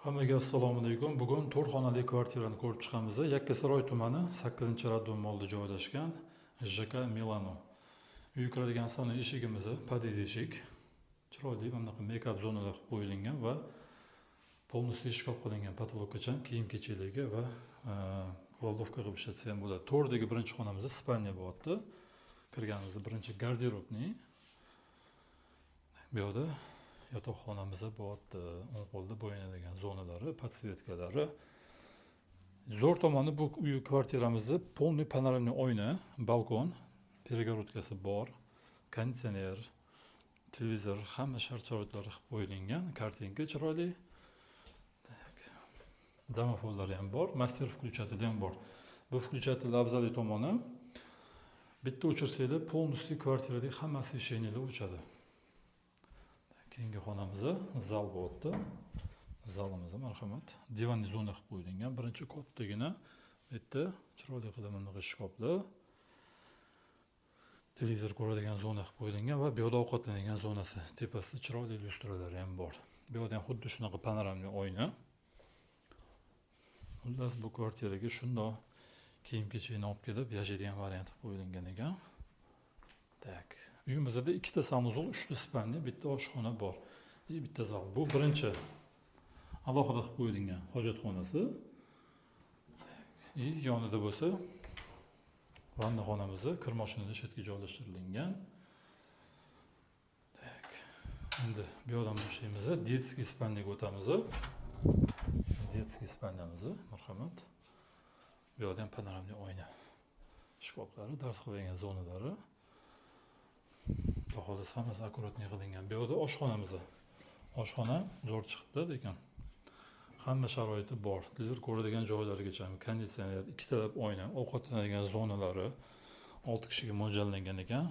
Hammaga assalomu alaykum. Bugun 4 xonali kvartirani ko'rib chiqamiz. Yakkasaroy tumani 8-роддом oldida joylashgan ЖК Milano. Uyga kiradigan основной eshigimiz podъезд eshik. Chiroyli mana bunaqa make-up zonalar qilib qo'yilgan va полностью shkaf qilingan потолок gacha kiyim-kechaklarga va кладовка qilib ishlatsa ham bo'ladi. To'rdagi birinchi xonamizda спальня bo'lyapti. Kirganimizda birinchi гардеробный. Bu yoqda yotoqxonamiz bo'lyapti. O'ng qo'lda bo'yanadigan zonalari, подсветка lari. Zo'r tomoni, bu uy kvartiramizda полный панорамный oyna, balkon, перегородка si bor, konditsioner, televizor, hamma shart sharoitlari qilib qo'yilgan, картинка chiroyli. Так. Domofonlari ham bor, мастер включатель ham bor. Bu включатель afzalli tomoni, bitta o'chirsanglar, полностью kvartiradagi hamma освещение lar o'chadi. Keyingi xonamiz zal bo'lyapti. Zalimizda, marhamat, диванный zona qilib qo'yilgan. Birinchi kattagina bu yerda chiroyli qilib bunaqa shkaflar, televizor ko'radigan zona qilib qo'yilgan va bu yoqda ovqatlanadigan zonasi. Tepasida chiroyli lyustralari ham bor. Bu yoqda ham xuddi shunaqa панорамный oyna. Xullas, bu kvartiraga shundoq kiyim-kechakni olib kelib yashaydigan variant qilib qo'yilgan ekan. Так. Uyimizda ikkita санузел, uchta спальня, bitta oshxona bor. И bitta zal. Bu birinchi alohida qilib qo'yilgan hojatxonasi. И yonida bo'lsa vanna xonamiz kir mashinada shu yerga joylashtirilgan. Так. Endi bu yoqdan boshlaymiz. Детский спальня ga o'tamiz. Детский спальня miz, marhamat. Bu yoqda ham панорамный oyna. Shkaflari, dars qiladigan zonalari. Xudo xohlasa, hammasi аккуратный qilingan. Bu yoqda oshxonamiz. Oshxona zo'r chiqibdi lekin. Hamma sharoiti bor. Televizor ko'radigan joylarigacha, konditsioner, ikkitalab oyna, ovqatlanadigan zonalari olti kishiga mo'ljallangan ekan.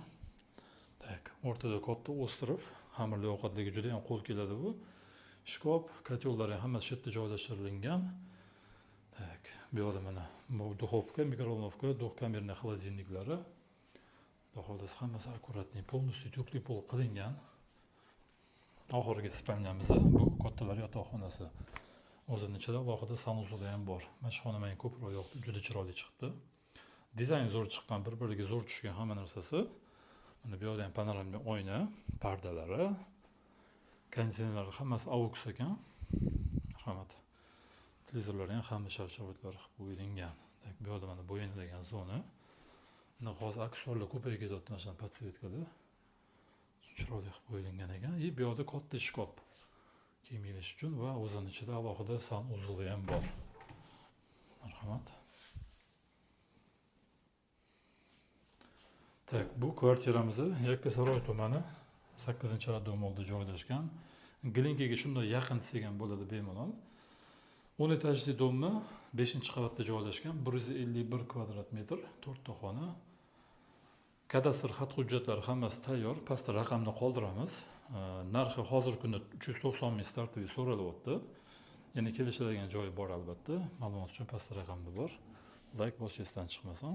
Так, o'rtada katta остров, xamirli ovqatlarga juda ham qo'l keladi bu. Shkaf, котёл lari ham hammasi shu yerda joylashtirilgan. Так, bu yoqda mana bu духовка, микроволновка, двухкамерный холодильник lari. Xudo xohlasa, hammasi аккуратный, полностью теплый пол qilingan. Oxirgi спальня miz bu kattalar yotoqxonasi. O'zini ichida alohida санузел i ham bor. Mana shu xona menga ko'proq yoqdi, juda chiroyli chiqibdi. Dizayn zo'r chiqqan, bir-biriga zo'r tushgan hamma narsasi. Mana bu yoqda ham панорамный oyna, pardalari, konditsionerlar hammasi AUX ekan. Marhamat. Televizorlar ham hamma shart sharoitlari qilib qo'yilgan. Так, bu yoqda mana bo'yanadigan zona. Mana hozir aksessuarlar ko'payib ketyapti mana shu подсветка da. Chiroyli qilib qo'yilgan ekan. И bu yoqda katta shkaf. Kiyim ilish uchun va o'zini ichida alohida санузел i ham bor. Marhamat. Так, bu kvartiramiz Yakkasaroy tumani 8-роддом oldida joylashgan. Glinkaga shunday yaqin desak ham bo'ladi bemalol. 10 этаж li дом ni 5-qavatda joylashgan, 151 kvadrat metr, 4 ta xona. Kadastr xat hujjatlari hammasi tayyor. Pastda raqamni qoldiramiz. Narxi hozirgi kunda 390 ming стартовый so'ralyapti. Yana kelishadigan joyi bor albatta. Ma'lumot uchun pastda raqamda bor. Layk bosish esdan chiqmasin.